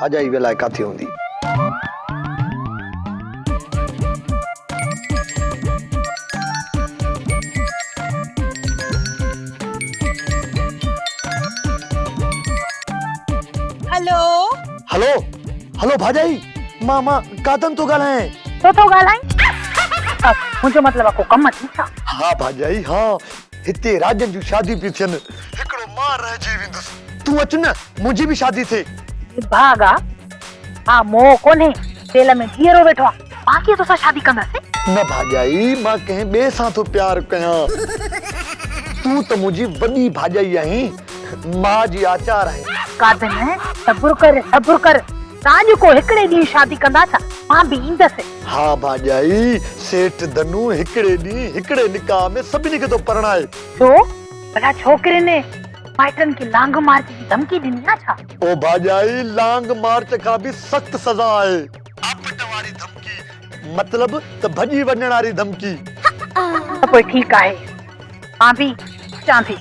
ڀاڄائي به الائي ڪاٿي هوندي. هلو. هلو هلو ڀاڄائي مان مان قادن ٿو ڳالهايان. تون ٿو ڳالهائين؟ منهنجو مطلب آ ڪو ڪم اٿئي ڇا؟ ها ڀاڄائي ها هتي راڄن جون شاديون پيون ٿين هڪڙو مان رهجي ويندس تون اچ نه منهنجي به شادي ٿئي. نڀاڳا ها موهه ڪونهي جيل ۾ جيئرو ويٺو آ مان ڪيئن توسان شادي ڪندس. نه ڀاڄائي مان ڪنهن ٻئي سان ٿو پيار ڪيان تون ته منهنجي وڏي ڀاڄائي آهين ماء جي آچار آهين. قادن صبر ڪر صبر ڪر تان ڄ ڪو هڪڙي ڏينهن شادي ڪندا ڇا مان به ايندس. ها ڀاڄائي سيٺ ڌنو هڪڙي ڏينهن هڪڙي نڪاح ۾ سڀني کي ٿو پرڻائي. ڇو ڀلا ڇوڪرين مائٽن کي لانگ مارچ جي ڌمڪي ڏني آ ڇا؟ او ڀاڄائي لانگ مارچ کان به سخت سزا آهي. آپٽ واري ڌمڪي مطلب ته ڀڄي وڃڻ واري ڌمڪي. ته پوء ٺيڪ آهي مان به اچان ٿي.